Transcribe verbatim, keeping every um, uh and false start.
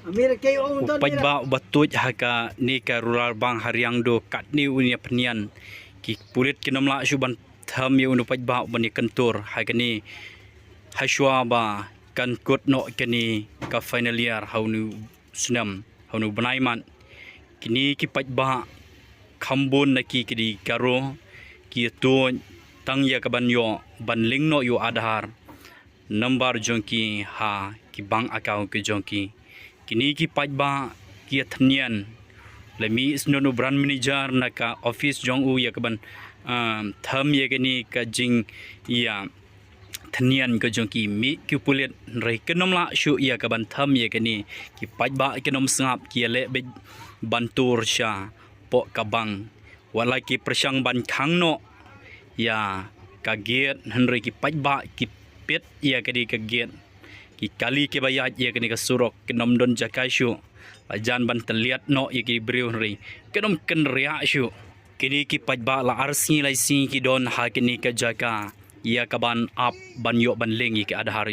U paidbah uba tuid ha kane ka rural bank ha Riangdo katne un ïa pynïan. Ki pulit kin ym lah shuh ban them ïa une u paidbah ban ïa kyntur ha kane, ha shuwa ba kan kut noh kane ka final year ha une u snem, ha une u bnai mat. Kine ki paidbah kham bun na ki ki dei Garo, ki ïa tuid tang ïa ka ban ïoh ban link noh ïa u Aadhaar number jong ki ha ki bank account ki jong ki. Kine ki paidbah ki ïa thnïan. La mih shen u branch manager na ka office jong u ïa ka ban, um, them ïa kane ka jingïa thnïan ka jong ki, mih ki pulit, hynrei kin ym lah shuh ïa ka ban them ïa kane. Ki paidbah kin ym sngap, ki ïa leh beit ban tur sha poh ka bank. Wat la ki pyrshang ban khang noh ïa ka gate, hynrei ki paidbah ki peit ïa kane ka gate. Ki kali kiba ïaid ïa kane ka surok, kin ym don jaka shuh. La jan ban tylliat noh ïa ki briew, hynrei kin ym kynriah shuh. Kine ki paidbah la ar sngi lai sngi ki don ha kane ka jaka ïa ka ban ap ban ïoh ban link ïa ki Aadhaar.